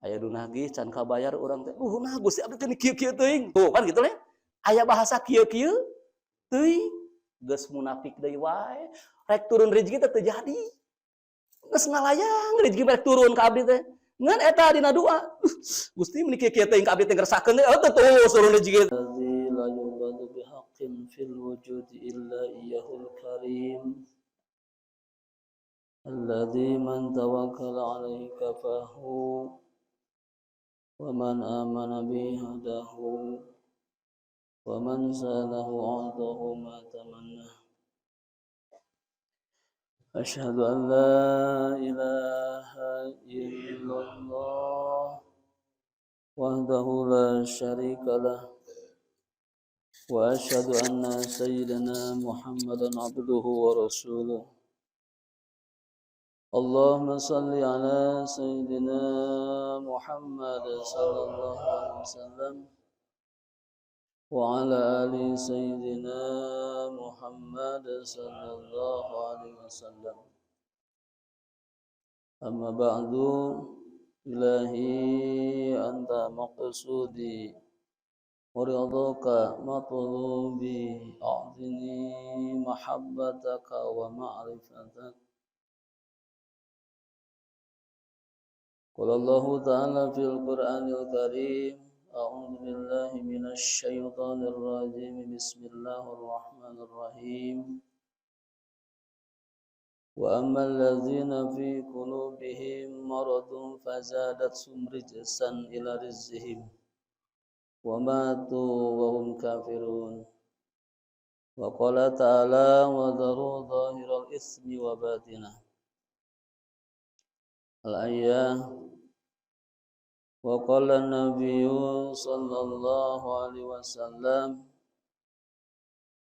Aya nu nagih can kabayar urang teh, "Duh, nah Gusti, abdi teh kieu-kieu teuing." Tuh kan gitu le. Aya bahasa kieu-kieu teuing, geus munafik deui wae. Rek turun rezeki teh teu jadi. Geus ngalayang rezeki rek turun ka abdi teh. Ngan eta dina doa. Gusti, meuni kieu-kieu teuing ka abdi teh ngersakeun teh, oh teu turun rezeki. La yu'badu bihaqqin fil wujudi illa iyyahul karim. Alladzi man tawakkala alaihi kafahu wa man amana bihi hadahu wa man sa'alahu a'tahu ma tamanna. Asyhadu an la ilaha illallah wahdahu la syarika lah wa asyhadu anna sayyidina Muhammadan abduhu wa rasuluh. Allahumma salli ala sayyidina Muhammad sallallahu alaihi wasallam wa ala ali sayyidina Muhammad sallallahu alaihi wasallam. Amma ba'du, ilahi anta maqsudi wa ridhaka matlubi, a'tini mahabbataka wa ma'rifatak. Qala Allahu ta'ala fil Qur'anil Karim, a'udzu billahi minasy syaithanir rajim, bismillahirrahmanirrahim. Wa ammal ladzina fi qulubihim maradun fazadathum rijsan ila rizqihim wa matu wa hum kafirun. Wa qala ta'ala wa dharu dhahiral itsmi wa batinah. Al-ayah. Wa qala an-nabiyyu sallallahu alaihi wasallam,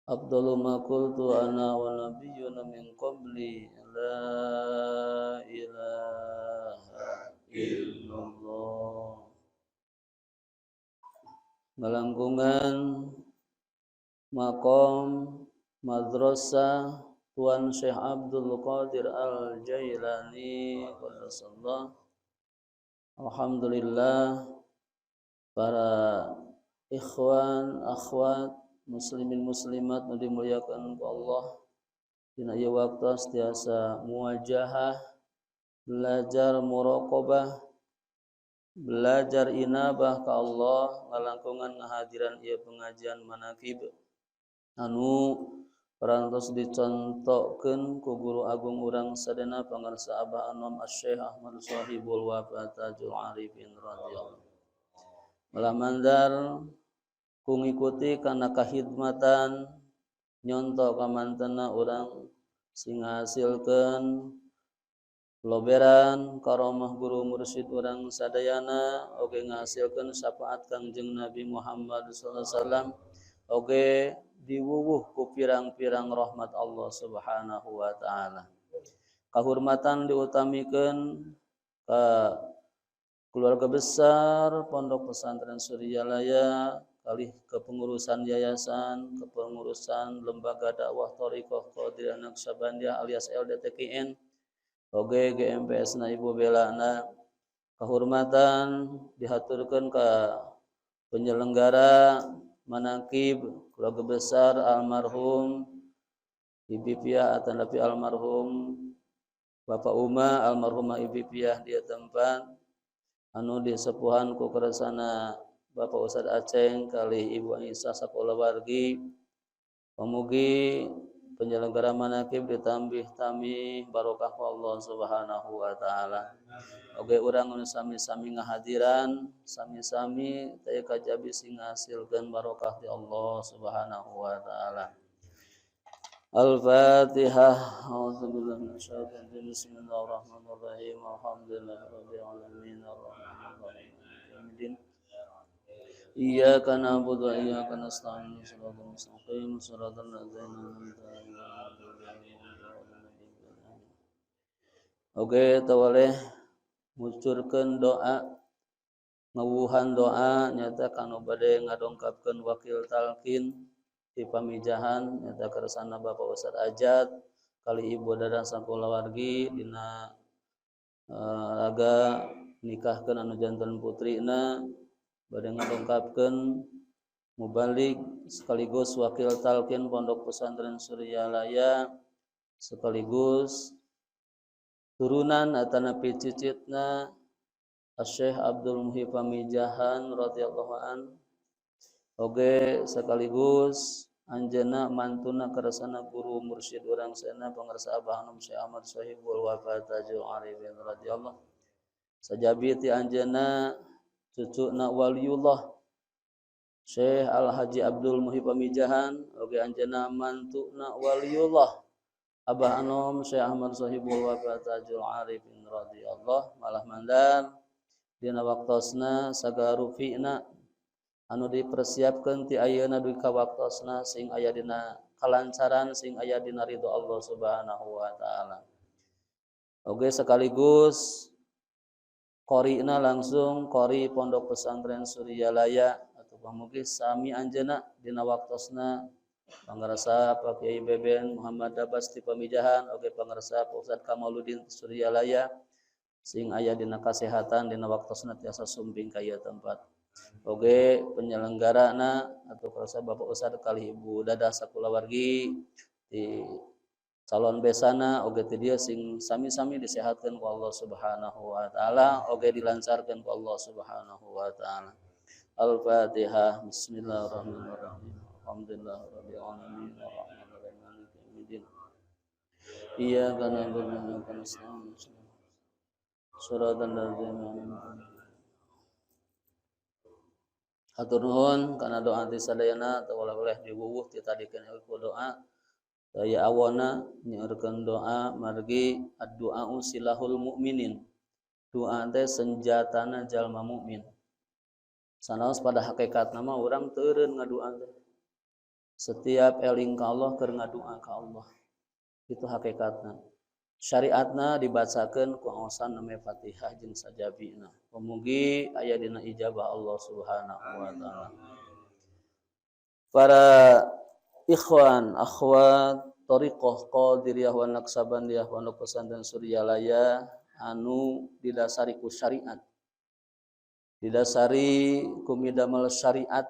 afdalu ma qultu ana wa nabiyyuna min qabli la ilaha illallah. Ngalangkungan makom madrasah Tuan Syekh Abdul Qadir Al-Jailani qaddasallah. Alhamdulillah, para ikhwan, akhwat, muslimin muslimat nu dimuliakan ku Allah, dina ieu waktu tiasa muwajahah, belajar muraqabah, belajar inabah ka Allah, ngalangkungan ngahadiran ieu pengajian manakib anu parantos dicontohkeun ku guru agung urang sadena pangarsa Abah Anom Asy-Syaikh Ahmad Shahibul Wafa Tajul Arifin radhiyallahu. Malah mandar ku ngikuti kana kahidmatan nyonto kamantena urang sing ngahasilkeun loberan karomah guru mursyid urang sadayana, oge ngahasilkeun syafaat Kangjeng Nabi Muhammad sallallahu alaihi wasallam, oge diwuwuh ku pirang-pirang rahmat Allah Subhanahu wa taala. Kahormatan diutamikeun ka keluarga besar Pondok Pesantren Suryalaya, kalih kepengurusan yayasan, kepengurusan lembaga dakwah Thariqah Qadiriyah Naqsyabandiyah alias LDTQN, oge GMPS na Ibu Belana. Kahormatan dihaturkeun ka penyelenggara manakib keluarga besar almarhum Ibi Piah atau Nabi almarhum Bapak Uma almarhumah Ibi Piah dia tempat anu disepuhan ku kersana Bapak Ustad Aceng kali Ibu Aisyah sakulawargi. Pamugi penyelenggara manakib ditambih tamih barokah Allah Subhanahu wa taala. Oge urang nu sami-sami ngahadiran, sami-sami teu kajabi sing ngahasilkeun barokah ti Allah Subhanahu wa taala. Al-Fatihah. A'udzubillahi minasyaitonir rajim. Bismillahirrahmanirrahim. Alhamdulillahirabbil alamin arrahmanirrahim. Maliki yaumiddin. Iyyaka na'budu wa iyyaka nasta'in. Shiratal mustaqim. Shiratal ladzina an'amta 'alaihim. Oke, tawaleh ngucurkeun doa, ngawuhan doa nyata kanu bade ngadongkapkeun wakil talqin di pamijahan nyata kersana Bapak Ustad Ajat kali Ibu Dadang sakulawargi dina raga Nikahkeun anu janten putrina, bade ngadongkapkeun mubalig sekaligus wakil talqin Pondok Pesantren Suryalaya sekaligus turunan atanapi cicitna Syekh Abdul Muhyi Pamijahan radhiyallahu an, oge sekaligus anjeunna mantuna kersana guru mursyid urang sana pangersa Abah Anom Syekh Ahmad Sohibul Wafa Tajul Arifin radhiyallahu, sajabi ti anjeunna cucuna waliullah Syekh Al Haji Abdul Muhyi Pamijahan, oge anjeunna mantuna waliullah Abah Anom Syekh Ahmad Sohibul Wafa Tajul Arifin radhiyallahu, malah mandar dina waktosna sagarupina anu dipersiapkeun ti ayeuna dugi ka waktosna sing aya dina kalancaran, sing aya dina ridho Allah Subhanahu wa taala. Oge sekaligus qorina langsung qori Pondok Pesantren Suryalaya atau pamugi sami anjeunna dina waktosna pangarsa Pak Kiai Beben Muhammad Dabas ti Pamijahan, oge pangarsa Pak Ustad Kamaludin Suryalaya sing aya dina kasehatan dina waktosna tiasa sumping ka ieu tempat. Oge penyelenggarana atau kerasa Bapak Ustad kali Ibu Dadah sakulawargi di calon besana oge ti dieu sing sami-sami disehatkeun ku Allah Subhanahu wa taala, oge dilancarkeun ku Allah Subhanahu wa taala. Al-Fatihah. Bismillahirrahmanirrahim. Alhamdulillahirabbil alamin arrahmanirrahim maliki yaumiddin. Iyyaka na'budu wa iyyaka nasta'in. Shiratal ladzina an'amta alaihim. Hatur nuhun kana doa ti sadayana teu boleh diwuwuh ti tadikeun ku doa. Daya awana nyaurkeun doa margi addu'a silahul mukminin. Doa teh senjatana jalma mukmin. Sanaos pada hakikatna mah urang teureun ngadua teh. Setiap eling ka Allah keur ngadua ka Allah. Itu hakikatna. Syariatna dibacakeun ku aosan name Fatihah jeung sajabina. Mugi aya dina ijabah Allah Subhanahu wa taala. Para ikhwan, akhwat, thariqah Qadiriyah wa Naqsabandiyah Pondok Pesantren Suryalaya anu didasari ku syariat. Didasari ku midamel syariat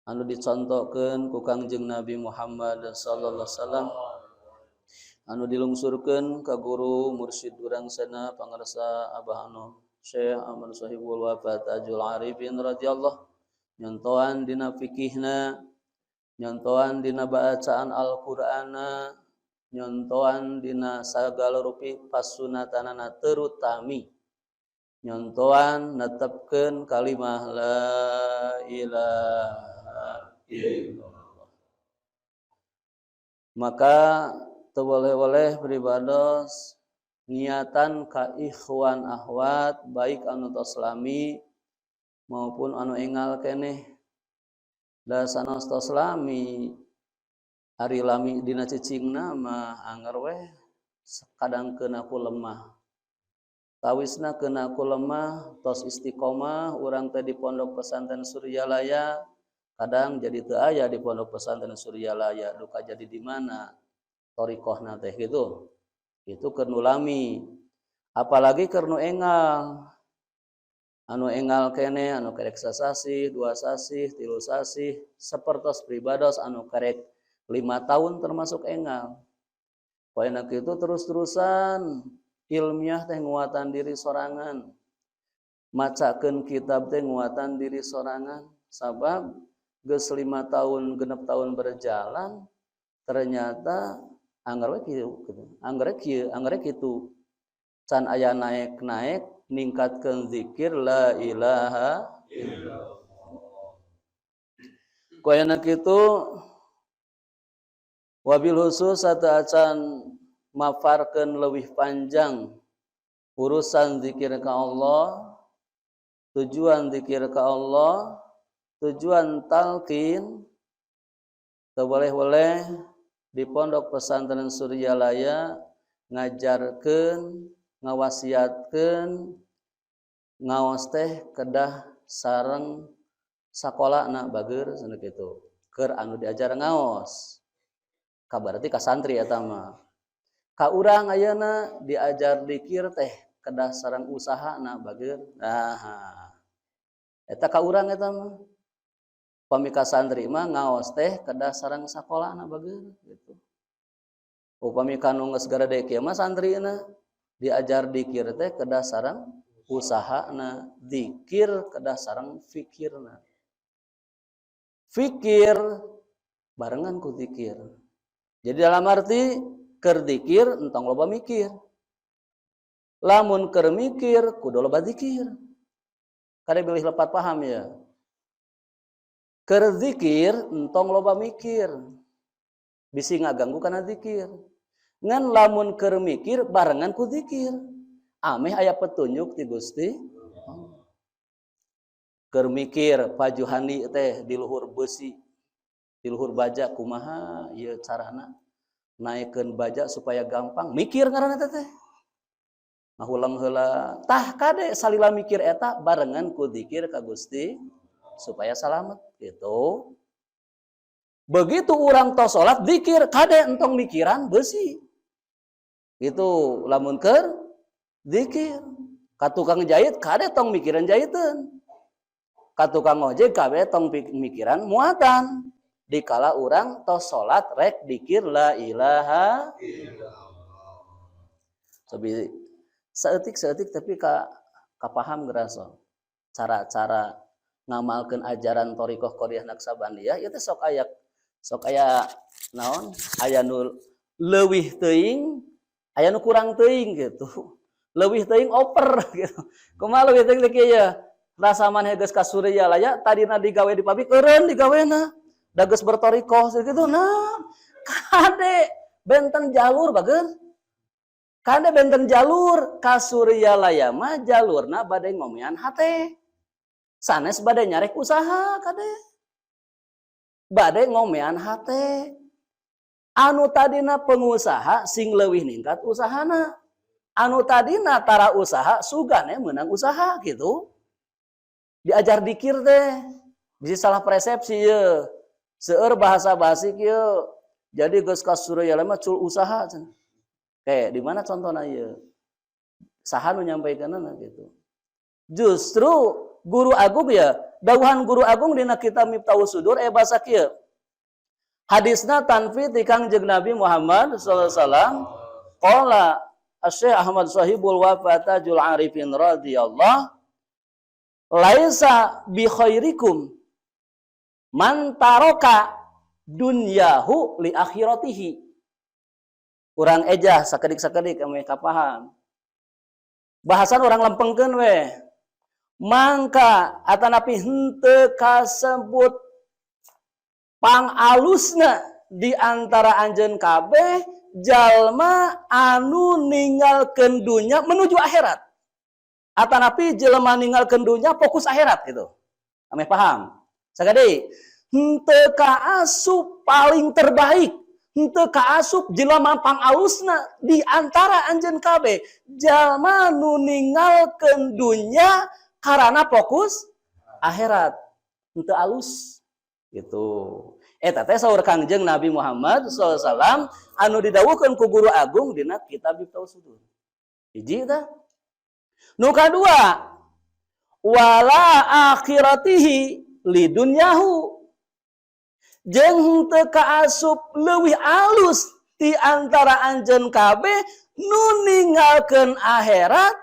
anu dicontohkeun ku Kangjeng Nabi Muhammad sallallahu alaihi wasallam, anu dilungsurkeun ka guru mursyid urang sana pangarsa Abah Anom Syekh Ahmad Sohibul Wafa Tajul Arifin radhiyallahu, nyontohan dina fikihna, nyontohan dina bacaan Al-Qur'ana, nyontohan dina sagala rupi pasunatanana, terutami nyontohan netepkeun kalimah la ilaha illallah. Maka teu boleh-boleh pribados niatan ka ikhwan akhwat baik anu tos lami maupun anu engal keneh. Da sanos tos lami, ari lami dina cicingna mah anger weh kadang keuna ku lemah. Tawisna keuna ku lemah tos istiqomah urang teh di Pondok Pesantren Suryalaya, kadang jadi teu aya di Pondok Pesantren Suryalaya, duka jadi di mana thariqahna teh gitu. Itu keur nu lami. Apalagi keur nu engal. Anu engal kene, anu kerek sasasih, 2 sasih, 3 sasih, sapertos pribados anu kerek 5 tahun termasuk engal. Poena kitu terus-terusan ilmiah teh nguatan diri sorangan. Macakeun kitab teh nguatan diri sorangan. Sabab geus 5 tahun, 6 tahun berjalan, ternyata anggar we kieu gitu. Anggar kieu, anggar kitu. Can aya naek-naek ningkatkeun zikir la ilaha illallah. Ku ayana kitu wabil khusus sateuacan maparkeun leuwih panjang urusan zikir ka Allah, tujuan zikir ka Allah, tujuan talqin, teu boleh-boleh di Pondok Pesantren Suryalaya ngajarkeun, ngawasiatkeun ngaos teh kedah sareng sakolana bager cenah kitu. Keur anu diajar ngaos. Ka berarti ka santri eta mah. Ka urang ayeuna diajar dikir teh kedah sareng usahana, bageur. Nah, eta ka urang eta mah. Pami ka santri mah ngaos teh kedah sareng sakolana, bageur gitu. Upami kanu geus garede kieu mah, santrina diajar dikir teh kedah sareng usahana, dikir kedah sareng fikirna. Fikir barengan ku dikir. Jadi dalam arti keur dikir entong loba mikir. Lamun keur mikir kudu loba dikir. Kade bilih lepat paham ya. Keur zikir entong loba mikir. Bisi ngaganggu kana zikir. Ngan lamun keur mikir barengan ku zikir. Ameh aya petunjuk ti Gusti. Keur mikir Pak Juhandi teh di luhur besi, di luhur baja, kumaha ieu carana naikkeun baja supaya gampang, mikir ngaranna teh. Ngahuleng heula. Tah, kade salila mikir eta barengan ku zikir ka Gusti supaya salamet gitu. Begitu urang tos salat zikir, kade entong mikiran besi. Gitu lamun keur zikir. Ka tukang jahit kade tong mikiran jahiteun. Ka tukang ojek kade tong mikiran muatan. Dikala urang tos salat rek dikir la ilaha illallah. Sabi saeutik-saeutik tapi ka kapaham geraso. Cara-cara ngamalkeun ajaran Thoriqoh Qadiriyah Naqsabandiyah ieu teh sok aya naon, aya nu leuwih teuing, aya nu kurang teuing gitu. Leuwih teuing oper gitu. Kumaha leuwih teuing teh? Kieu ya, rasa maneh geus ka Suryalaya, tadina digawe di pabrik, eureun digawena da geus bertoriqoh gitu. Nah, kade benten jalur, bager. Kade benten jalur. Ka Suryalaya mah jalurna bade ngomean hate, sanes bade nyarek usaha. Kade bade ngomean hate. Anu tadina pengusaha sing leuwih ningkat usahana, anu tadina tara usaha sugane menang usaha gitu. Diajar dikir teh bisa salah persepsi ya, seueur bahasa basi kieu, jadi geus ka Suryalaya mah cul usaha cenah. Kayak di mana contohna ieu? Saha nu nyampaikanna gitu? Justru Guru Agung ya, dawuhan Guru Agung dina kitab Miftahus Sudur bahasa kieu. Hadisna tanfi ti Kangjeng Nabi Muhammad sallallahu alaihi wasallam, qala Syekh Ahmad Sahibul Wafa Tajul Arifin radhiyallahu, laisa bi khairikum man taraka dunyahu li akhiratihi. Urang ejah sakedik-sakedik ameh kapaham. Bahasan urang lempengkeun we. Mangka atanapi henteu kasebut pangalusna di antara anjeun kabeh jalma anu ninggalkeun dunya menuju akhirat. Atanapi jelema ninggalkeun dunya fokus akhirat gitu. Ameh paham. Sakadi henteu kaasup paling terbaik, henteu kaasup jelema pangalusna di antara anjeun kabeh jalma nu ninggalkeun dunya karena fokus akhirat. Henteu alus gitu. Eta teh saur Kangjeng Nabi Muhammad SAW anu didawuhkeun ku Guru Agung dina kitab Miftahus Sudur. Hiji tah. Nu kadua, wala akhiratihi lidunyahu, jeung henteu kaasup leuwih alus ti antara anjeun kabeh nu ninggalkeun akhirat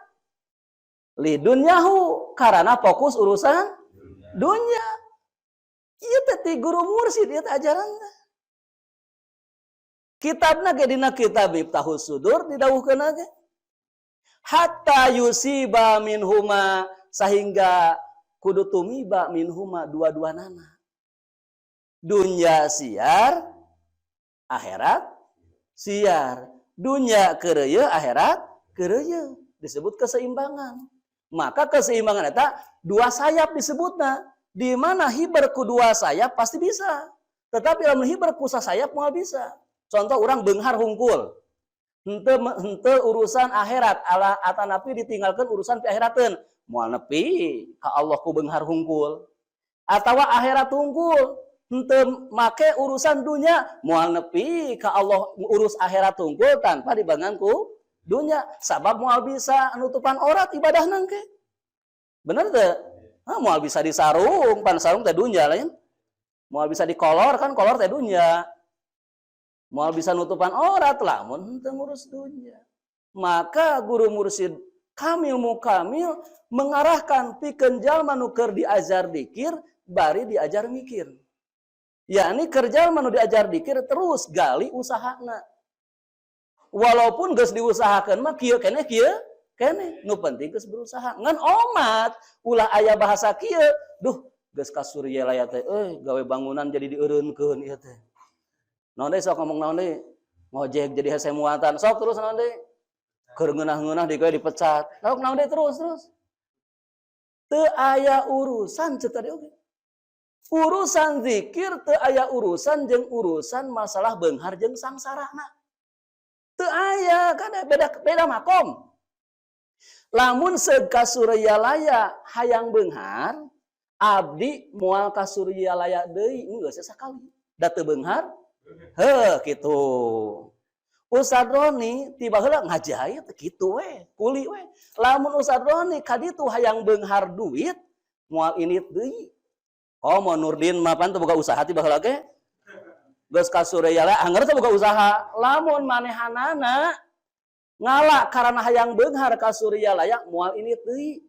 lidunyahu karena fokus urusan dunya. Ieu teh ti guru mursid ieu teh ajaranna. Kitabna ge dina kitab Miftahus Sudur didawuhkeun ge. Hatta yusiba minhuma, sehingga kudu tumiba minhuma dua-duanana. Dunya siar, akhirat siar. Dunya keureuyeun, akhirat keureuyeun. Disebut keseimbangan. Maka keseimbangan eta dua sayap disebutna. Di mana hiber ku dua sayap pasti bisa. Tetapi lamun hiber ku sayap moal bisa. Contoh orang beunghar hungkul. Henteu henteu urusan akhirat ala atanapi ditinggalkan urusan pi akhirateun. Moal nepi ka Allah ku beunghar hungkul. Atawa akhirat hungkul, henteu make urusan dunya, moal nepi ka Allah urus akhirat hungkul tanpa dibangan ku Dunya, sabab moal bisa nutupan aurat ibadah nangke. Bener teu? Ah, moal bisa disarung, pan sarung teh dunya lain. Moal bisa dikolor, kan kolor teh dunya. Moal bisa nutupan aurat lamun henteu ngurus dunya. Maka guru mursyid kamil mukamil mengarahkan pikeun jalma nu keur diajar dikir bari diajar mikir. Yakni keur jalma nu diajar dikir terus gali usahana. Walaupun geus diusahakeun mah kieu keneh kieu keneh, nu penting geus berusaha. Ngan omat ulah aya bahasa kieu, duh, geus ka Suryalaya teh euy, gawe bangunan jadi dieureunkeun ieu teh. Naon deui? Sok ngomong naon deui? Ngojek jadi hese muatan. Sok terus naon deui? Keur ngeunah-ngeunah di dipecat. Sok naon deui? Terus terus. Teu aya urusan ceuk tadi oge. Urusan zikir teu aya urusan jeung urusan masalah beunghar jeung sangsarana. Teu aya kan, beda beda makom. Lamun seug ka Suryalaya hayang beunghar, abdi moal ka Suryalaya deui, geus sakali. Da teu beunghar. Heuh, kitu. Ustad Roni tiba heula ngajahit kitu we, kuli we. Lamun Ustad Roni ka ditu hayang beunghar duit, moal indit deui. Oh, mau Nurdin mah pan teu boga usaha tiba heula ge. Geus ka Suryalaya angger teu boga usaha. Lamun manehanana ngala karena hayang beunghar ka Suryalaya, moal indit deui.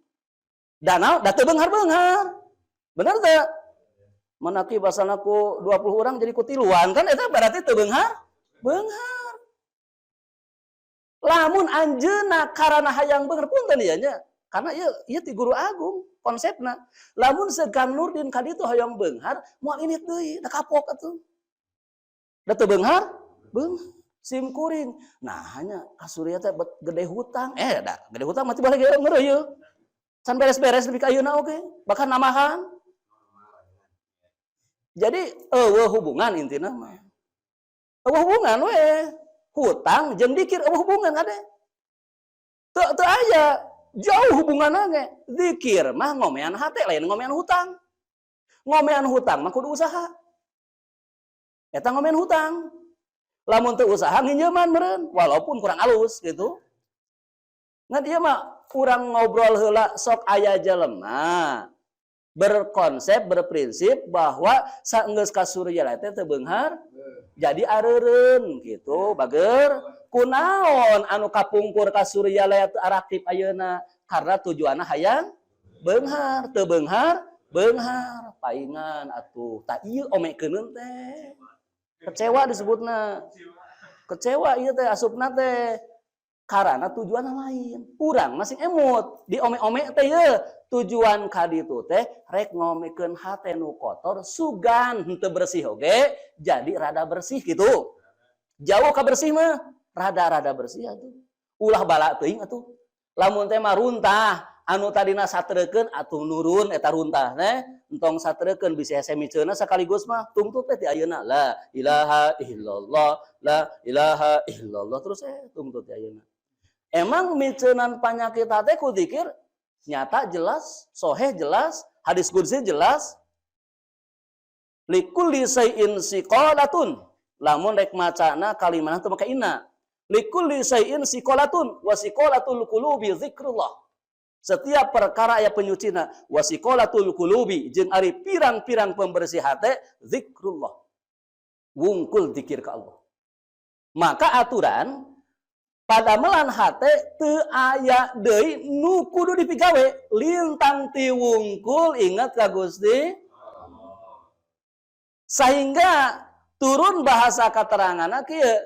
Danau da teu beunghar-beunghar. Bener teu? Manaki basana ku 20 orang jadi ku tiluan, kan eta berarti teu beunghar? Beunghar. Lamun anjeunna karena hayang beunghar, punten ieu nya. Karena ieu ieu ti guru agung konsepna. Lamun segang Nurdin ka ditu hayang beunghar, moal indit deui, da kapok atuh. Da teu beunghar? Beunghar. Sim kuring. Nah, hanya ka Surya teh gede hutang. Eh, da gede hutang mah balik ngeureuyeuh. Can beres-beres nepi ka ayeuna oge, bahkan namahan. Jadi euweuh hubungan intina mah. Euweuh hubungan we. Hutang jeung dikir euweuh hubungan ade. Teu teu aya, jauh hubunganna ge. Zikir mah ngomean hate, lain ngomean hutang. Ngomean hutang mah kudu usaha. Eta ngomean hutang. Lamun teu usaha nginjeman meureun, walaupun kurang alus gitu. Ngan ieu mah urang ngobrol heula. Sok aya jelema berkonsep, berprinsip bahwa saenggeus ka Suryalaya teh teu beunghar, jadi areureun gitu, bager. Kunaon anu kapungkur ka Suryalaya teu araktif ayeuna? Karena tujuanna hayang beunghar, teu beunghar beunghar paingan atuh. Tak ieu omekeun teh kecewa, disebutna kecewa ieu teh asupna teh karena tujuan lain. Urang masih emut di ome-ome teh ye tujuan ka ditu teh rek ngomekeun hate nu kotor, sugan henteu bersih oge jadi rada bersih gitu. Jauh ka bersih mah, rada-rada bersih atuh, ulah bala teuing atuh. Lamun teh mah runtah anu tadina satrekeun atuh nurun eta runtah teh, entong satrekeun bisa hese miceuna sekaligus mah. Tungtut teh ti ayeuna la ilaha illallah, la ilaha illallah, terus tungtut ti ayeuna. Emang miceunan panyakit hate ku zikir nyata, jelas, soheh jelas, hadis qudsi jelas, likulli syai'in siqalatun. Lamun rek macana kalimahna teu make inna, likulli syai'in siqalatun wa siqalatul qulubi zikrullah. Setiap perkara aya penyucina, wa siqalatul qulubi jeung ari pirang-pirang pembersih hate zikrullah. Wungkul zikir ka Allah. Maka aturan padamelan hate teu aya deui nu kudu dipigawe lintang ti wungkul ingat ka Gusti, sehingga turun bahasa keterangan kieu,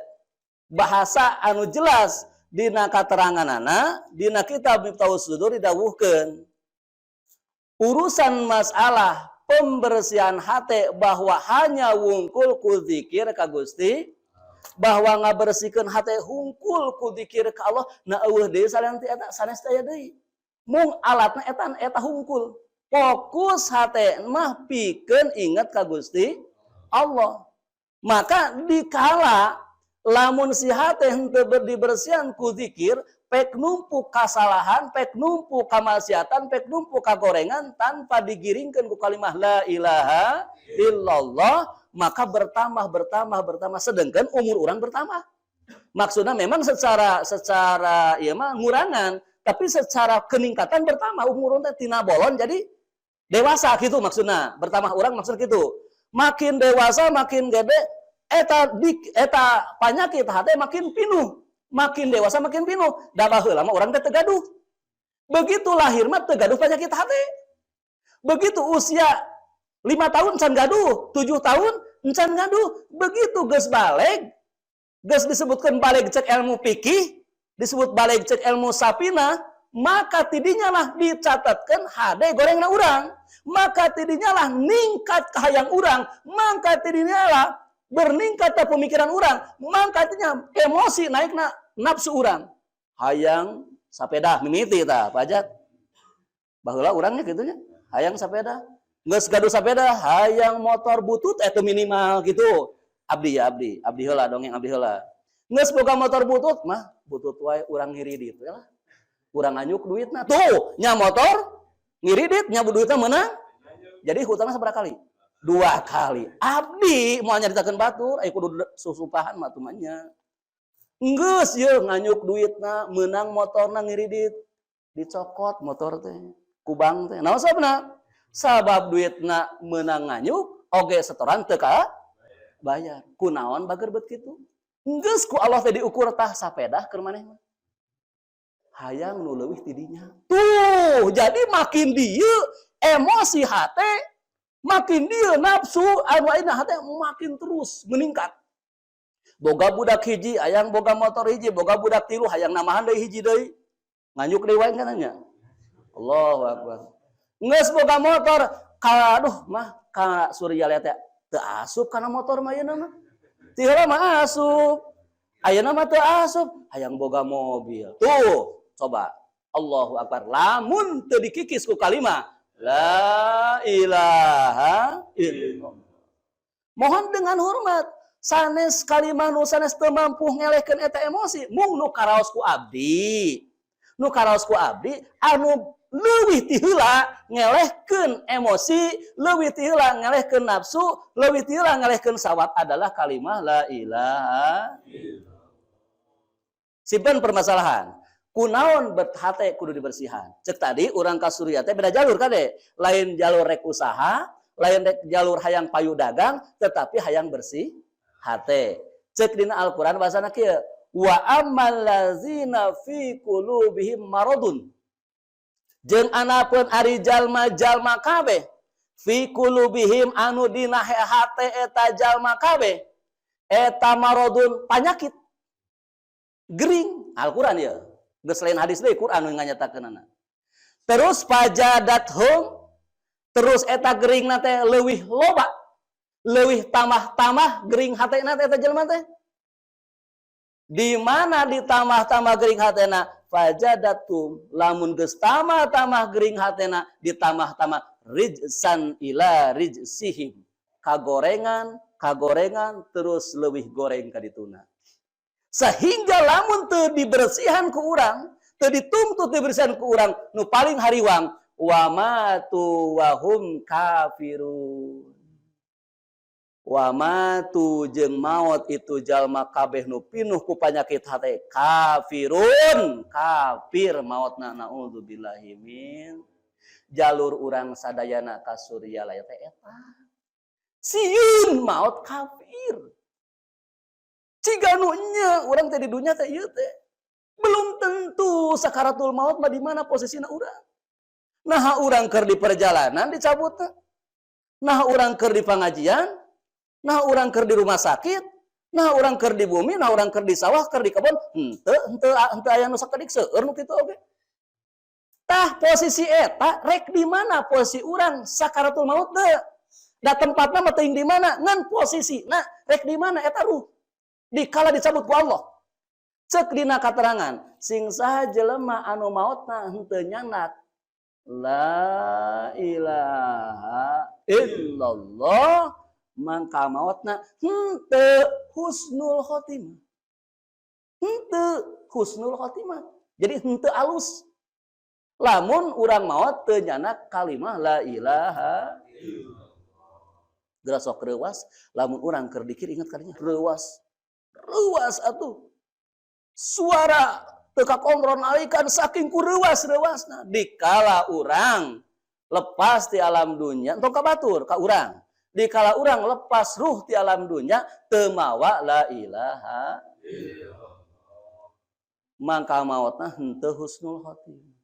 bahasa anu jelas dina kateranganana dina kitab Miftahus Sudur didawuhkeun urusan masalah pembersihan hati bahwa hanya wungkul ku zikir ka Gusti, bahwa ngabersihkeun hate hungkul ku zikir ka Allah. Na euweuh deui salian ti eta, sanes teh aya deui, mung alatna eta eta hungkul. Fokus hate mah pikeun inget ka Gusti Allah. Maka dikala lamun si hate henteu dibersihan ku zikir, pek numpuk kasalahan, pek numpuk kamaksiatan, pek numpuk kagorengan tanpa digiringkeun ku kalimah la ilaha illallah, maka bertambah, bertambah, bertambah, sedangkan umur orang bertambah. Maksudnya memang secara secara ieu mah ngurangan, tapi secara keningkatan bertambah. Umur teh tina bolon jadi dewasa gitu maksudnya. Bertambah orang maksud gitu. Makin dewasa, makin gede, eta di eta penyakit hati makin pinuh. Makin dewasa makin pinuh. Da baheula mah urang teh teu gaduh. Begitu lahir mah teu gaduh penyakit hati. Begitu usia 5 tahun can gaduh, 7 tahun encan gaduh. Begitu geus balig, geus disebutkan balig cek ilmu fikih, disebut balig cek ilmu sapina, maka tidinya lah dicatatkan hade gorengna urang. Maka tidinya lah ningkat kahayang urang, maka tidinya lah berningkat pemikiran urang, maka tidinya emosi naikna nafsu urang. Hayang sepeda mimiti tah pajak. Baheula urangnya gitu nya, hayang sepeda. Geus gaduh sepeda, hayang motor butut itu minimal gitu. Abdi ya abdi, abdi heula, dongeng abdi heula. Geus boga motor butut mah, butut wae, urang ngiridit we lah. Urang nganyuk duitna. Tuh, nya motor ngiridit, nya duitna menang. Jadi hutangnya seberapa kali? Dua kali. Abdi mau nyaritakeun batur, aya kudu susupahan mah tumanya. Geus ye nganyuk duitna, menang motorna ngiridit. Dicokot motor teh ku bank teh. Naon sababna? Sabab duitna menang nganyuk, oge setoran teu ka bayar. Kunaon bager bet kitu? Geus ku Allah teh diukur, tah sapedah keur maneh mah. Hayang nu leuwih tidinya. Tuh, jadi makin dieu emosi hate, makin dieu nafsu anu ayeuna hate makin terus meningkat. Boga budak hiji, hayang boga motor hiji, boga budak tilu, hayang namahan deui hiji deui. Nganyuk deui wae kan nya. Allahu Akbar. Geus boga motor, aduh mah ka Surya teh teu asup kana motor mah ayeuna mah. Ti heula mah asup. Ayeuna mah teu asup, hayang boga mobil. Tuh, coba. Allahu Akbar. Lamun teu dikikis ku kalimah la ilaha illallah. Mohon dengan hormat, sanes kalimah nu sanes teu mampu ngelehkeun eta emosi, mung nu karaos ku abdi. Nu karaos ku abdi anu leuwih ti heula ngelehkeun emosi, leuwih ti heula ngelehkeun nafsu, leuwih ti heula ngelehkeun sawat adalah kalimah la ilaha. Simpen permasalahan. Kunaon bet hate kudu dibersihan? Cek tadi urang ka Surya teh beda jalur kade. Lain jalur rek usaha, lain rek jalur hayang payu dagang, tetapi hayang bersih hate. Cek dina Al-Qur'an bahasana kieu, wa ammal ladzina fi qulubihim maradun. Jeung anapun ari jalma-jalma kabeh fi qulubihim anu dina hate eta jalma kabeh eta maradun panyakit, gering. Al-Qur'an ya, geus lain hadis deui, Quran nu nganyatakeunana. Terus fazadathum, terus eta geringna teh leuwih loba, leuwih tambah-tambah gering hatena teh eta jelema teh. Di mana ditambah-tambah gering hatena? Fazadathum, lamun geus tambah-tambah gering hatena, ditambah-tambah rijsan ila rijsihim, kagorengan kagorengan terus leuwih goreng ka dituna, sehingga lamun teu dibersihan ku urang, teu dituntut dibersihan ku urang, nu paling hariwang wa matu wahum kafirun. Wa matu jeung maot itu jalma kabeh nu pinuh ku panyakit hate kafirun, kafir maotna, naudzubillahi min. Jalur urang sadayana ka Suryalaya teh eta sieun maot kafir. Ciga nu nya urang teh di dunya teh ieu teh belum tentu sakaratul maut mah di mana posisina urang. Nah, urang keur di perjalanan dicabut, nah urang keur di pengajian, nah urang keur di rumah sakit, nah urang keur di bumi, nah urang keur di sawah, keur di kebon, henteu henteu henteu aya nu sakedik seueur nu kitu oge. Tah, posisi eta rek di mana posisi urang sakaratul maut teu? Da tempatna mah teuing di mana, ngan posisi nah rek di mana eta ruh. Dikala dicabut ku Allah. Cek dina katerangan, sing saha jelema anu maotna henteu nyandak la ilaha illallah, mangka maotna henteu husnul khotimah. Henteu husnul khotimah. Jadi henteu alus. Lamun urang maot teu nyandak kalimah la ilaha. Geura sok reuwas, lamun urang keur dikir inget kadinya reuwas. Reuwas atuh. Suara teu kakontrol nalikan saking ku reuwas-reuwasna. Dikala urang lepas di alam dunya, entong ka batur, ka urang. Dikala urang lepas ruh di alam dunya teu mawa la ilaha, mangka maotna henteu husnul khotimah.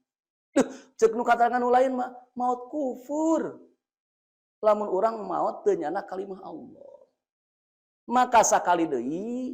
Duh, cek nu katakan nu lain mah maot kufur. Lamun urang maot teu nyana kalimah Allah. Maka sakali deui,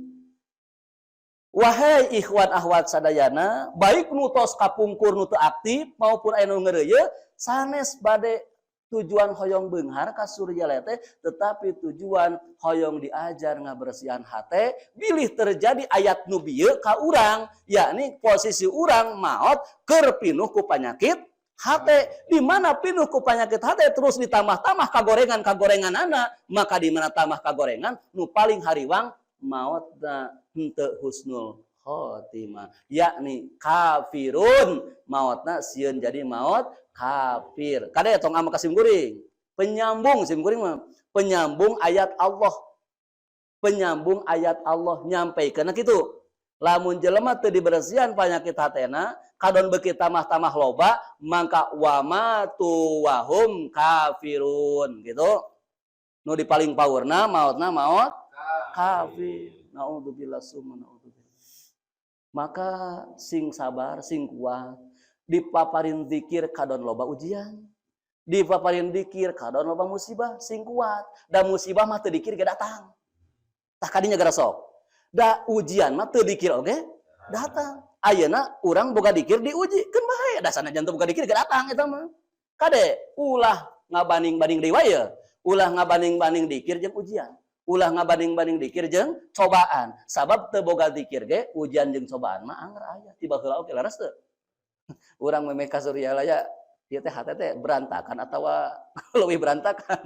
wahai ikhwan ahwat sadayana, baik nu tos kapungkur nu teu aktif maupun aya nu ngeureuyeuh, sanes bade tujuan hoyong beunghar ka Suryalaya teh, tetapi tujuan hoyong diajar ngabersihan hate bilih terjadi ayat nu bieu ka urang, yakni posisi urang maot keur pinuh ku panyakit hate. Di mana pinuh ku panyakit hate terus ditambah-tambah kagorengan kagorenganana, maka di mana tambah kagorengan nu paling hariwang maot henteu husnul khotimah, yakni kafirun. Maotna sieun jadi maot kafir. Kade, tong ama ka sim kuring, penyambung sim kuring mah penyambung ayat Allah, penyambung ayat Allah nyampaikan kitu. Lamun jelema teu dibersihan penyakit hatena, kadon beuki tambah-tambah loba, mangka wamatu wahum kafirun gitu. Nu di paling powerna maotna maot kafir. Naudzubillah summa naudzubillah. Maka sing sabar, sing kuat. Dipaparin zikir kadon loba ujian, dipaparin dikir kadon loba musibah, sing kuat. Da musibah mah teu dikir ge datang. Tah, kadinya gara sok. Da ujian mah teu dikir oge datang. Ayeuna urang boga dikir diuji, keun bae. Da sanajan teu boga dikir ge datang eta mah. Kade, ulah ngabanding-banding deui wae. Ulah ngabanding-banding dikir jeung ujian. Ulah ngabanding-banding dikir jeung cobaan. Sabab teu boga dikir ge ujian jeung cobaan mah anger aya. Tiba heula oge, leres teu? Urang memeh ka Suryalaya ieu teh hate teh berantakan atawa leuwih berantakan.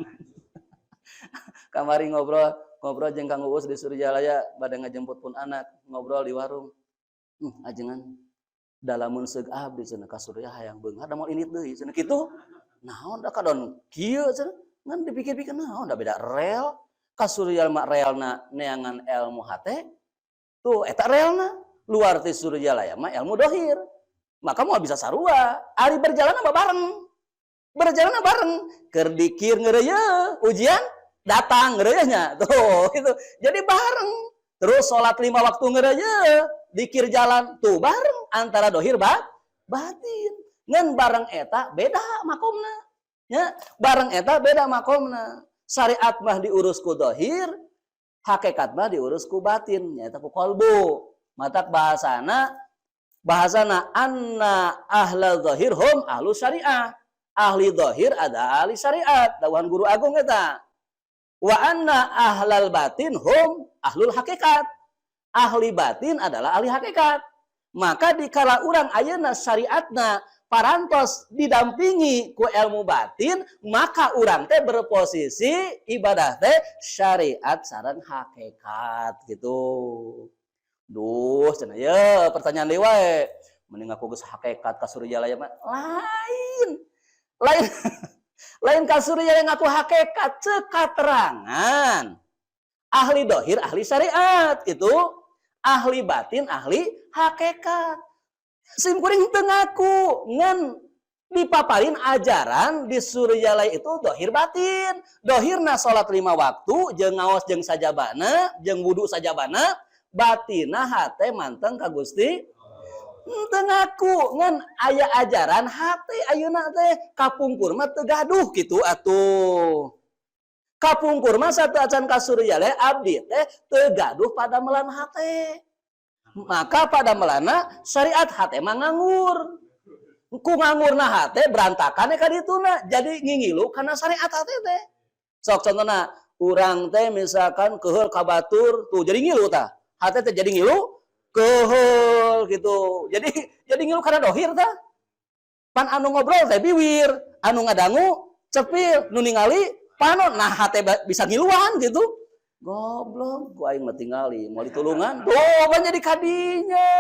Kamari ngobrol ngobrol jeung Kang Uus di Suryalaya, bade ngajemput pun anak, ngobrol di warung. Ajengan dalamun seug abdi cenah ka Surya hayang beunghar, da moal indit deui cenah kitu. Naon da kadon kieu cenah? Ngan dipikir-pikir naon da beda rel. Ka Surya mah relna neangan ilmu hate. Tuh, eta relna. Luar ti Suryalaya mah ilmu dohir. Maka moal bisa sarua. Ari berjalan apa bareng? Berjalan bareng. Keur dikir ngeureuyeuh, ujian datang ngeureuyeuhnya. Tuh, gitu. Jadi bareng. Terus sholat 5 waktu ngeureuyeuh, dikir jalan, tuh bareng antara dohir batin. Ngan bareng eta beda makomna. Ya, bareng eta beda makomna. Syariat mah diurus ku dohir, hakikat mah diurus ku batin, nyaeta ku kolbu. Matak bahasana bahasana anna ahla zahir hum ahlu syariah. Ahli zahir ada ahli syariat, dawuhan guru agung eta. Wa anna ahlal batin hum ahlul hakikat. Ahli batin adalah ahli hakikat. Maka dikala urang ayeuna syariatna parantos didampingi ku ilmu batin, maka urang teh berposisi ibadah teh syariat sareng hakikat gitu. Duh, cenah ye pertanyaan deui wae. Mending aku geus hakikat ka Suryalaya mah lain. Lain lain ka Suryalaya ngaku hakikat, ceuk katerangan. Ahli dohir, ahli syariat itu, ahli batin, ahli hakikat. Sim kuring teu ngaku, ngan dipaparin ajaran di Suryalaya itu dohir batin. Dohirna salat 5 waktu jeung ngaos jeung sajabana, jeung wudu sajabana, batina hate manteng ka Gusti. Teu ngaku, ngan aya ajaran hate ayeuna teh kapungkur mah teu gaduh kitu atuh. Kapungkur mah satu acan ka Suryalaya abdi teh teu gaduh padamelan hate. Maka padamelanna syariat hate mah nganggur. Ku ngangurna hate berantakan ka dituna, jadi ngingilu kana syariat hate teh. Sok contohna urang teh misalkan keheul ka batur tuh jadi ngilu tah. Hate teh jadi ngilu keheul gitu. Jadi ngilu karena dohir tah. Pan anu ngobrol teh biwir, anu ngadangu cepil, nu ningali panon. Nah, hate bisa ngiluan gitu. Goblok, ku aing mah tingali, moal ditulungan. Tuh, pan jadi kadinya.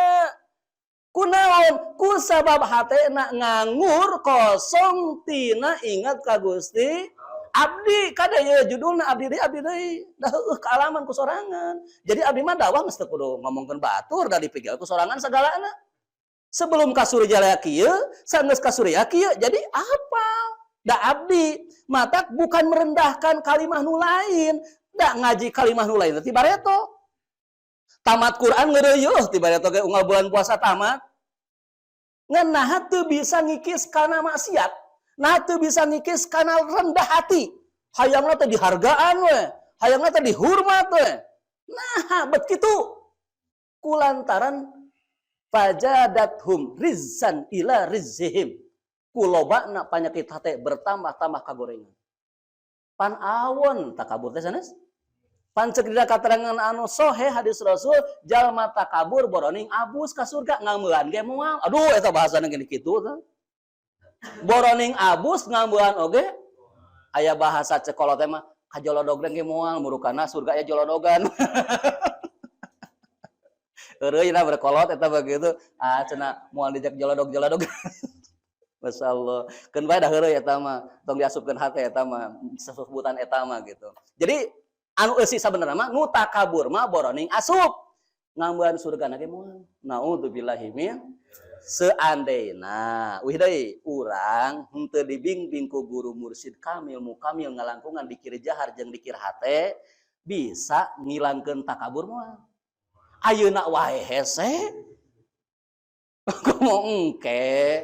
Kunaon? Ku sabab hatena nganggur kosong tina ingat ka Gusti. Abdi kade ye judulna abdi deui, abdi deui, da heueuh kaalaman ku sorangan. Jadi abdi mah dakwah geus teu kudu ngomongkeun batur, da dipikir ku sorangan sagalana. Sebelum ka Suryalaya kieu, sanggeus ka Surya kieu, jadi apa? Da abdi matak bukan merendahkan kalimah nu lain, da ngaji kalimah nu lain ti bareto. Tamat Quran ngeureuyeun ti bareto ge, unggal bulan puasa tamat. Ngan naha teu bisa ngikis kana maksiat? Nah, teu bisa ngikis kana rendah hati. Hayangna teh dihargaan we, hayangna teh dihormat we. Nah, bet kitu. Kulantaran fazadathum rijsan ila rijsihim. Kulobana panyakit hate bertambah-tambah kagorengan. Pan awon takabur teh sanes? Pan cek dina katerangan anu soheh hadis Rasul, jalma takabur boroning abus ka surga, ngameuan ge moal. Aduh, eta bahasana gini kitu teh. Boroning abus, ngameuan oge aya bahasa cek kolot teh mah kajolodog ge moal, murukana surga aya jolodogan. Eureuyna berkolot eta begitu. Ah, cenah moal dijak jolodog-jolodog. Masya Allah. Keun bae, da heureuy eta mah, tong diasupkeun hate eta mah, sesebutan eta mah gitu. Jadi anu eusi sabenerna mah nu takabur mah boroning asup. Ngambean surga ge moal. Naudzubillahi min. Seandainya wih deui urang henteu dibimbing ku guru mursyid kamil mukamil ngalangkungan dikir jahar jeung dikir hate, bisa ngilangkeun takabur moal? Ayeuna wae hese. Komo engke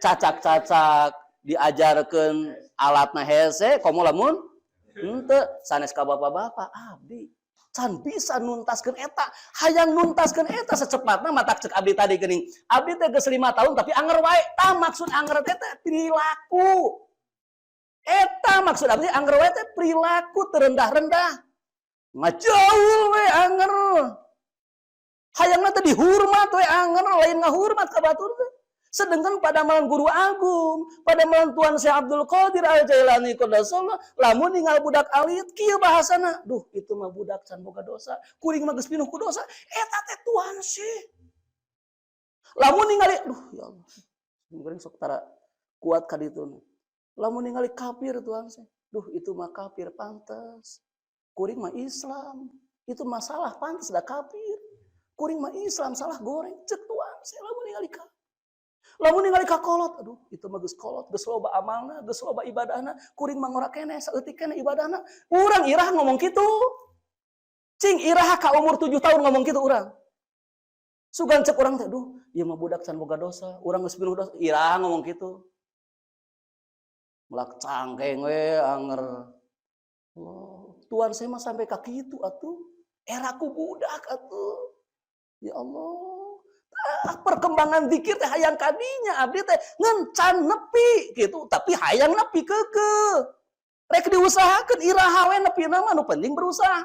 cacak-cacak diajarkeun alatna hese, komo lamun henteu. Sanes ka bapak-bapak, abdi can bisa nuntaskeun eta, hayang nuntaskeun eta secepatna. Matak cek abdi tadi geuning, abdi teh geus 5 tahun tapi anger wae. Tah, maksud anger teh teh perilaku eta. Maksud abdi anger wae teh perilaku terendah-rendah, ngajauh we anger, hayangna teh dihormat we anger, lain ngahurmat ka batur teh. Sedangkan pada malam guru agung, pada malam Tuan Syekh Abdul Qadir Al Jailani qaddasallahu, lamun ninggal budak alit kieu bahasana, "Duh, itu mah budak can boga dosa, kuring mah geus pinuh ku dosa." Eta teh Tuan Syekh. Lamun ningali, duh ya Allah, kuring sok tara kuat ka ditu. Lamun ningali kafir, Tuan Syekh, "Duh, itu mah kafir pantes. Kuring mah Islam, itu masalah pantes da kafir. Kuring mah Islam salah goreng," cek Tuan Syekh lamun ningali kafir. Lamun ningali ka kolot, "Aduh, itu mah geus kolot, geus loba amalna, geus loba ibadahna, kuring mah ngora keneh, saeutik keneh ibadahna." Urang irah ngomong kitu? Cing iraha ka umur 7 tahun ngomong kitu urang? Sugan cek urang teh, "Duh, ieu mah budak can boga dosa, urang geus pinuh dosa." Iraha ngomong kitu? Melak cangkeng we anger. Allah, Tuan saya mah sampai ka kitu atuh. Era ku budak atuh. Ya Allah. Ah, perkembangan zikir teh hayang kadinya, abdi teh ngan can nepi gitu, tapi hayang nepi keukeuh. Rek diusahakeun iraha we nepi mah, nu penting berusaha.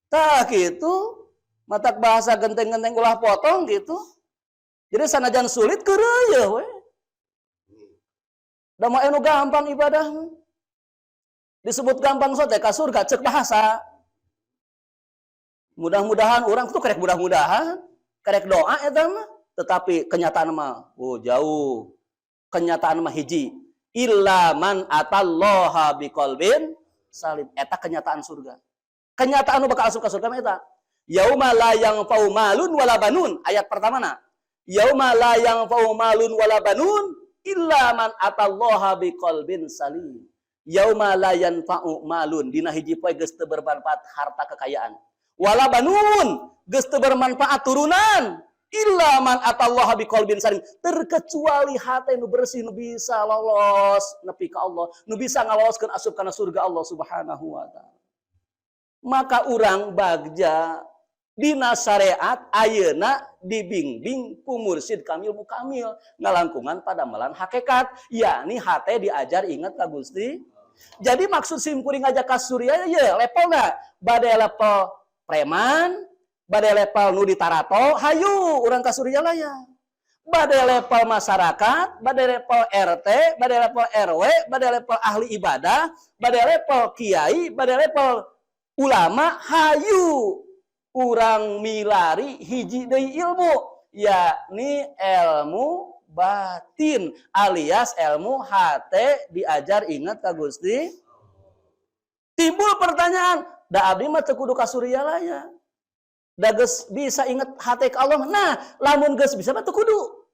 Tah gitu. Matak bahasa genteng-genteng ulah potong gitu. Jadi sanajan sulit keureuyeun we. Da mah anu gampang ibadah. Disebut gampang so teh ka surga cek bahasa. Mudah-mudahan orang tuh kerek, mudah-mudahan kerek doa eta mah, tetapi kenyataan mah oh jauh. Kenyataan mah hiji, illa man atallaha biqalbin salim. Eta kenyataan surga. Kenyataan nu bakal asup ka surga mah eta. Yauma la yanfa'u malun wala banun, ayat pertama na. Yauma la yanfa'u malun wala banun illa man atallaha biqalbin salim. Yauma la yanfa'u malun, dina hiji poe geus teu bermanfaat harta kekayaan. Wala banun, geus teu bermanfaat turunan, illa man atallaha biqalbin salim, terkecuali hati nu bersih, nu bisa lolos nepi ka Allah, nu bisa ngaloloskeun asup kana surga Allah Subhanahu wa taala. Maka urang bagja dina syariat ayeuna dibimbing ku mursyid kamil mukamil ngalangkungan padamelan hakikat, yakni hate diajar ingat ka Gusti. Jadi maksud sim kuring ngajak ka Surya ya levelna bade level preman, bade level nu ditarato, hayu urang ka Suryalaya. Bade level masyarakat, bade level RT, bade level RW, bade level ahli ibadah, bade level kiai, bade level ulama, hayu urang milari hiji deui ilmu, yakni ilmu Batin alias ilmu hate, diajar ingat ka Gusti. Timbul pertanyaan, da abdi mah teu kudu ka Suryalaya. Da geus bisa inget hate ka Allah. Nah, lamun geus bisa mah teu kudu.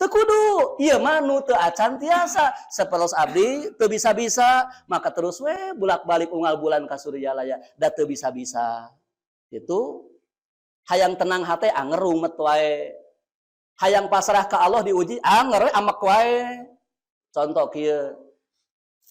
Teu kudu. Ieu mah nu teu acan tiasa. Sapertos abdi teu bisa-bisa, maka terus we bulak-balik unggal bulan ka Suryalaya. Da teu bisa-bisa. Itu hayang tenang hate, anger rumet wae. Hayang pasrah ke Allah, diuji, anger we amek wae. Contoh kieu.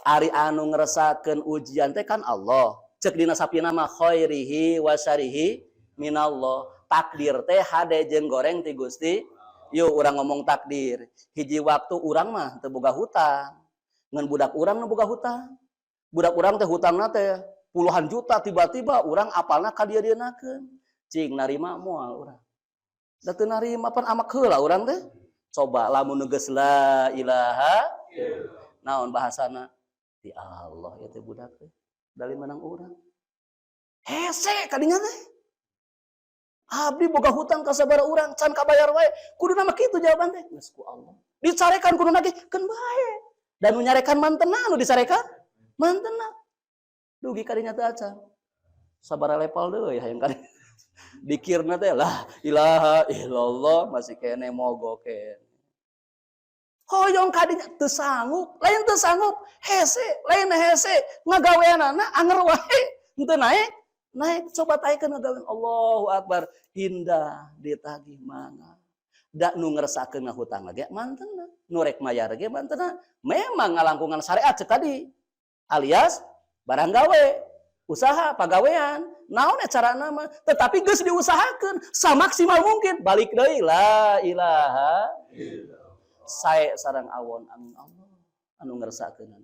Ari anu ngeresakeun ujian teh kan Allah. Cek dina Sapina mah khairihi wa syarihi minallah. Takdir teh hade jeung goreng ti Gusti. Yuk, urang ngomong takdir. Hiji waktu urang mah teu boga hutang. Ngan budak urang nu boga hutang. Budak urang teh hutangna teh puluhan juta, tiba-tiba urang apalna ka dieu-dieunakeun. Cing narima moal urang? Da teu narima, pan amak heula urang teh. Coba lamun nu geus la ilaha, naon bahasana? Di Allah ya teh budak teh. Dalih menang urang. Hese kadinya teh. Abdi boga hutang ka sabaraha urang can kabayar wae. Kuduna mah kitu jawaban teh. Geus ku Allah. Dicarekan kudu ge keun bae. Dan nu nyarekan mantena, nu dicarekan mantena. Dugi kadinya teh acan. Sabaraha level deui hayang kadi. Dikirna teh la ilaha illallah masih kene mogok kene. Hoyong kadinya teu sanggup, lain teu sanggup, hese, lain hese, ngagaweanana anger wae, henteu naik, naik. Coba taikeun ngagawean, Allahu Akbar, indah ditagih mangga. Da nu ngeresakeun ngahutang ge mantena, nu rek mayar ge mantena. Memang ngalangkungan syariat cek tadi. Alias barang gawe, usaha pagawean, naon cara mah, tetapi geus diusahakeun samaksimal mungkin, balik deui la ilaha sae sareng awon amin Allah anu ngeresakeun.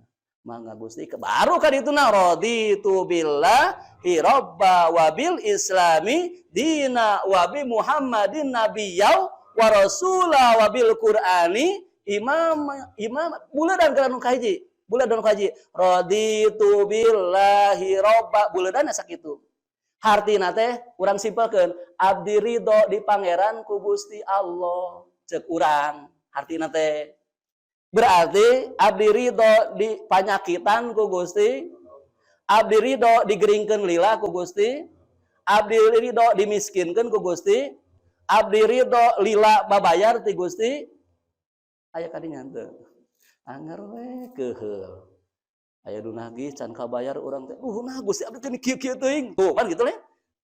Mangga Gusti, baru kan itu na raditu billahi robba wabil islami dina wabi Muhammadin nabiyau wa rasula wabil qur'ani imam imam. Buledan kana nu kahiji, buledan nu kahiji, raditu billahi robba, buledan sakitu. Hartina teh urang simpelkeun, abdi ridho di pangeran ku Gusti Allah. Cek urang hartina teh berarti abdi ridho di panyakitan ku Gusti, abdi ridho digeringkeun lila ku Gusti, abdi ridho dimiskinkeun ku Gusti, abdi ridho lila babayar ti Gusti. Aya kadinya teu? Anger we keuheul. Aya nu nagih can kabayar urang teh, "Duh, nah Gusti, abdi teh kieu-kieu teuing." Tuh kan gitu le.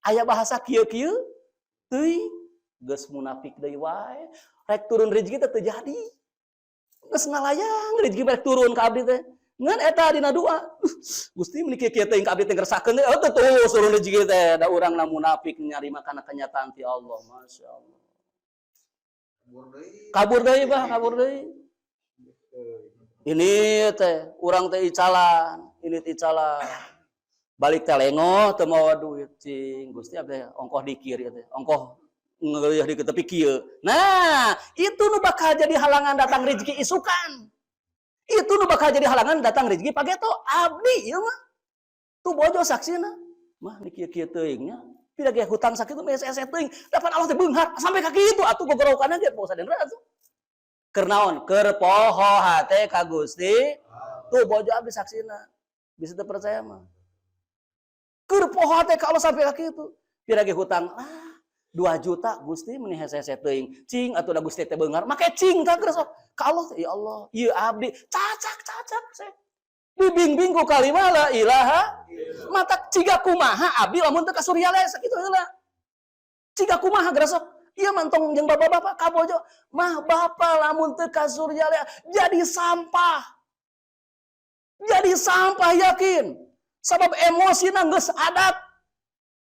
Aya bahasa kieu-kieu teuing. Geus munafik deui wae. Rek turun rezeki teh teu jadi. Geus ngalayang rezeki rek turun ka abdi teh. Ngan eta dina doa. Gusti, meuni kieu-kieu teuing ka abdi teh ngeresakeun teh, oh teu turun rezeki teh. Da urang na munafik nyari kana kenyataan ti Allah. Masya Allah. Kabur deui, bah, kabur deui. Ini teh urang teh icalan, ini teh icalan. Balik teh lengoh teu mawa duit, cing Gusti, abdi ongkoh dikir ieu teh. Ongkoh ngeuleuh di tepi kieu. Nah, itu nu bakal jadi halangan datang rezeki isukan. Itu nu bakal jadi halangan datang rezeki pageto abdi ieu mah. Tuh bojo saksina. Mah ni kieu-kieu teuing nya. Tidak ge hutang sakitu mah hese teuing. Dapat Allah teh beunghar sampai ka kitu atuh gogorowokanna ge Pak Ustaz Indra atuh. Keur naon? Keur poho hate ka Gusti. Tuh bojo abdi saksina. Bisa teu percaya mah. Keur poho hate ka Allah sampai ka kitu. Pira ge hutang ah 2 juta, Gusti, meni hese-hese teuing. Cing atuh da Gusti teh beunghar. Make cing tah geus ka Allah, ya Allah, ieu abdi cacak-cacak seh. Dibimbing ku kalimah la ilaha, mata ciga kumaha abdi lamun teu ka Suryalaya sakitu heula. Ciga kumaha geus sok. Ieu mantong jeung bapak-bapak ka bojo, mah bapak lamun teu ka Suryalaya jadi sampah. Jadi sampah yakin. Sabab emosina geus adat.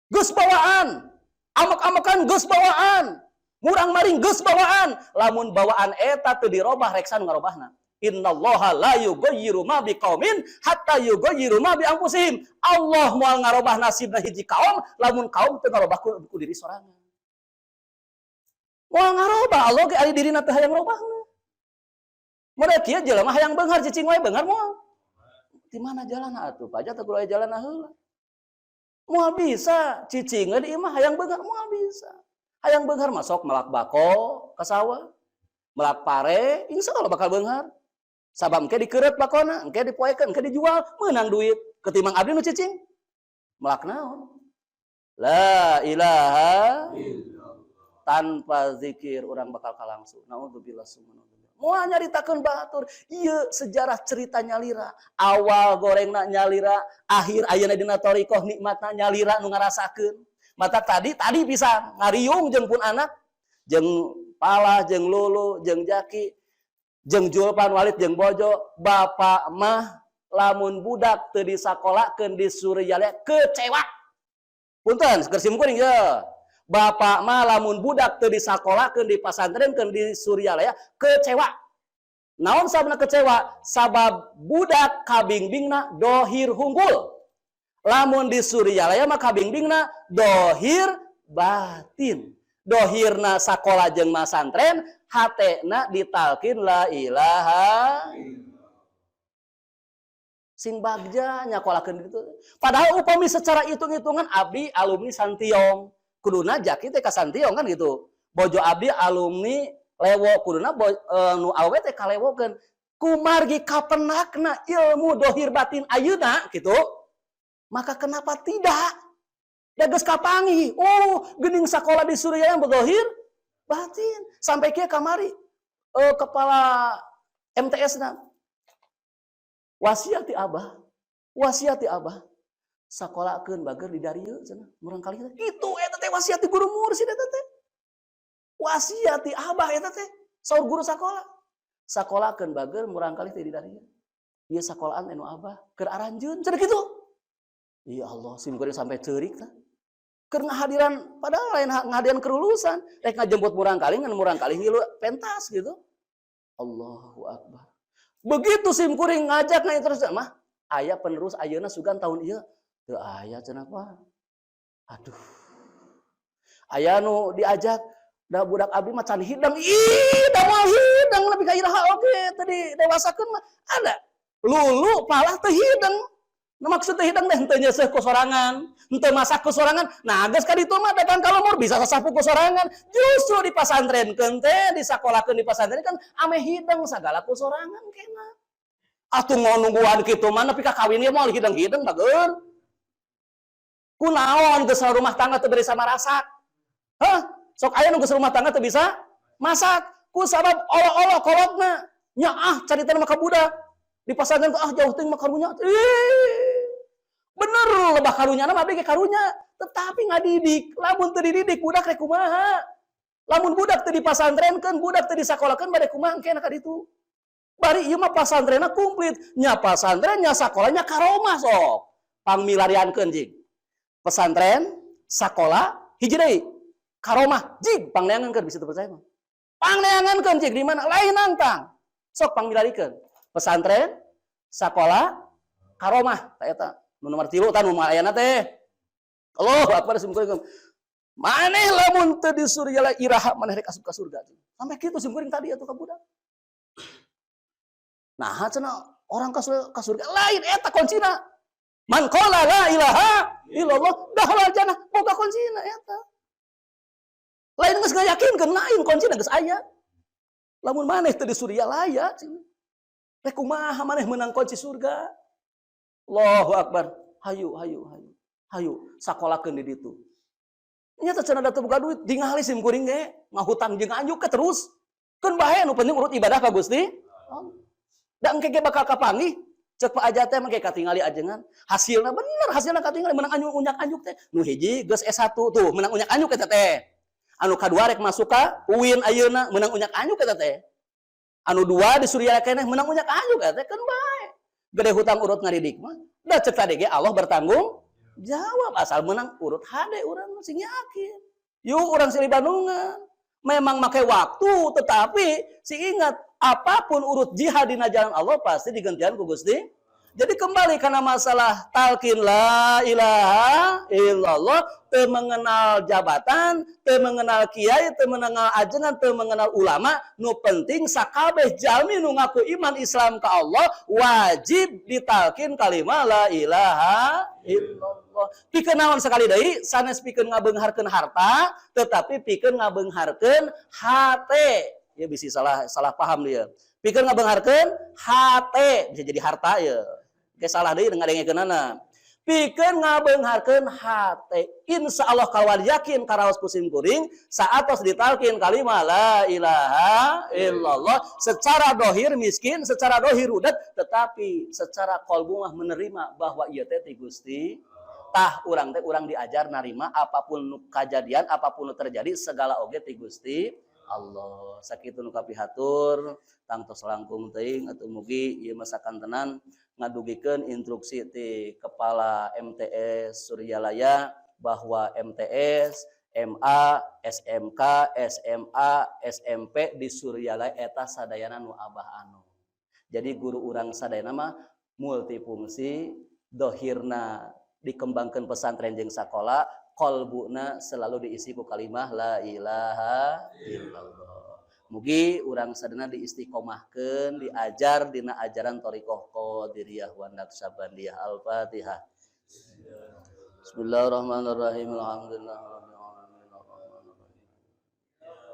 Geus bawaan. Amek-amekan geus bawaan. Murang-maring geus bawaan. Lamun bawaan eta teu dirobah, rek saha ngarobahna? Innallaha la yughayyiru ma biqaumin hatta yughayyiru ma bi anfusihim. Allah moal ngarobah nasibna hiji kaum lamun kaum teu ngarobah ku diri sorangan. Moal ngarobah Allah ge ari dirina teu hayang robahna. Mun kieu jelema hayang beunghar, cicing wae beunghar moal. Di mana jalan atuh? Pajak teu kudu aya jalan heula. Moal bisa cicing di imah hayang beunghar moal bisa. Hayang beunghar masuk melak bako ka sawah. Melak pare, insya Allah bakal beunghar. Sabab engke dikeureut bakona, engke dipoekeun, engke dijual, meunang duit. Ketimbang abdi nu cicing. Melak naon? La ilaha tanpa zikir urang bakal kalangsu. Naudzubillah summa. Moal nyaritakeun batur. Ieu sejarah cerita nyalira. Awal gorengna nyalira, akhir ayeuna dina thoriqoh nikmatna nyalira nu ngarasakeun. Mata tadi tadi bisa ngariung jeung pun anak, jeung Pala, jeung Lulu, jeung Jaki, jeung Julpan Walid, jeung Bojo, bapak mah lamun budak teu disakolakeun di Suryalaya kecewa. Punten, keur sim kuring ya. Bapak mah lamun budak teu disakolakeun di pasantrenkeun di Suryalaya kecewa. Naon sababna kecewa? Sabab budak kabingbingna dohir hungkul. Lamun di Suryalaya mah kabingbingna dohir batin. Dohirna sakola jeung masantren, hatena ditalkin la ilaha sing bagja nyakolakeun itu. Padahal upami secara hitung-hitungan abdi alumni Santiong, kuduna jaki teh ka Santiong kan gitu. Bojo abdi alumni Lewo, kuduna nu awewe teh kalewokeun. Kumargi kapenakna ilmu dohir batin ayeuna gitu. Maka kenapa tidak? Da geus kapanggih. Oh, geuning sakola di Surya yang berdohir batin. Sampai kieu kamari kepala MTS na wasiat ti abah, wasiat ti abah. Sakolakeun bager di darieu cenah murangkalih teh. Kitu eta teh wasiat ti guru mursyid eta teh. Wasiat ti abah eta teh saur guru sakola. Sakolakeun bager murangkalih teh di darieu. Ieu sakolaan anu abah keur aranjeun cenah kitu. Ya Allah, sim kuring sampai ceurik tah. Keur ngahadiran, padahal lain ngahadiran kelulusan, rek ngajemput murangkalih ngan murangkalih ngilu pentas gitu. Allahu Akbar. Begitu sim kuring ngajak nanya terus mah, aya penerus ayeuna sugan tahun ieu teu aya cenah apa. Aduh. Aya nu diajak da budak abdi mah can hidang. Ih, da moal hidang lebih ka iraha oge tadi dewasakeun mah ada. Lulu palah teu hidang. Nah, maksud teu hidang teh henteu nyeuseuh ku sorangan, henteu masak ku sorangan. Nah, geus ka ditu mah datang ka lembur bisa sasapu ku sorangan. Justru di pasantrenkeun teh, disakolakeun di pasantren kan ameh hidang sagala ku sorangan kena. Atuh nungguan kitu mah nepi ka kawin ge moal hidang-hidang bageun. Kunaon geus rumah tangga teu bisa marasak? Hah? Sok aya nu geus rumah tangga teu bisa masak. Ku sabab olo-olo kolotna. Nya ah carita mah ka budak. Di pasantren ah jauh teuing mah karunya. Ih. Bener lebah karunya mah abdi ge karunya, tetapi ngadidik, lamun teu dididik budak rek kumaha? Lamun budak teu dipasantrenkeun, budak teu disakolakeun bade kumaha engke ka ditu? Bari ieu mah pasantrenna komplit, nya pasantren nya sakolanya karomah sok. Pangmilariankeun jig. Pesantren, sakola, hiji deui. Karomah, jig pangneangankeun bisa teu percaya mah. Pangneangankeun jig di mana? Lain nangtang. Sok pangmilarikeun. Pesantren, sakola, karomah, ta eta. Nu nomor 3 tah nu ayana teh. Allahu akbar sim kuring. Maneh lamun teu di surya iraha maneh rek asup ka surga. Sampai kitu sim kuring tadi atuh ka budak. Nah, cenah orang ka surga lain eta kuncina. Man qala la ilaha illallah dakhala jannah, boga kuncina eta. Lain geus ngayakinkeun lain kuncina geus aya. Lamun maneh teu di surya laya cenah. Rek kumaha maneh menang kunci surga? Allahu akbar. Hayu, hayu, hayu. Hayu sakolakeun di ditu. Nya teh cenah da teu boga duit, dingali sim kuring ge, ngahutang jeung anjuk ke terus. Keun bae nu penting urut ibadah ka Gusti. Da engke ge bakal kapanggih. Cek Pak Aja teh mangke katingali ajengan. Hasilna bener, hasilna katingali menang anjuk unyak anjuk teh. Nu hiji geus S1 tuh, menang unyak anjuk eta teh. Anu kadua rek masuk ka UIN ayeuna menang unyak anjuk eta teh. Anu dua di Surya keneh menang unyak anjuk eta teh keun bae. Gede hutang urut ngadidik mah. Da cek tadi ge Allah bertanggung jawab asal menang urut hade urang sing yakin. Yuk urang silih Bandungan. Memang make waktu tetapi si ingat apapun urut jihad dina jalan Allah pasti digantian ku Gusti. Jadi kembali karena masalah talqin la ilaha illallah, teu mengenal jabatan, teu mengenal kiai, teu mengenal ajengan, teu mengenal ulama, nu penting sakabeh jalmi nu ngaku iman Islam ka Allah wajib ditalkin kalimat la ilaha illallah. Pikeun naon sekali deui sanes pikeun ngabeungharkeun harta, tetapi pikeun ngabeungharkeun hate. Ya bisi salah salah paham dia. Pikeun ngabeungharkeun hate, bisa jadi harta ya. Oke, salah deui ngadengekeunana. Pikeun ngabeungharkeun hate. Insya Allah kawan yakin karaos ku sim kuring saatos ditalkin kalimah la ilaha illallah, secara dohir miskin, secara dohir rudet, tetapi secara kolbu mah menerima bahwa ieu teh ti Gusti. Tah, urang teh urang diajar narima apapun nu kajadian, apapun nu terjadi, segala oge ti Gusti Allah. Sakitu nu kapihatur, tangtos langkung teuing atuh. Mugi ieu mah sakantenan ngadugikeun instruksi ti Kepala MTS Suryalaya bahwa MTS, MA, SMK, SMA, SMP di Suryalaya eta sadayana nu Abah Anu. Jadi guru urang sadayana mah multifungsi, dohirna dikembangkan pesantren jeung sakola, kolbuna selalu diisi ku kalimah la ilaha illallah. Mugi urang sadayana diistiqomahkeun, diajar dina ajaran Thoriqoh Qadiriyah wa Naqsyabandiyah. Al-Fatihah. Bismillahirrahmanirrahim. Alhamdulillah rabbil alamin arrahmanirrahim.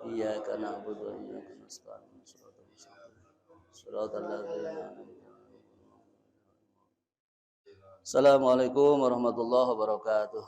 Iyyaka na'budu wa iyyaka nasta'in. Shiratal mustaqim. Shiratal ladzina an'amta. Assalamualaikum warahmatullahi wabarakatuh.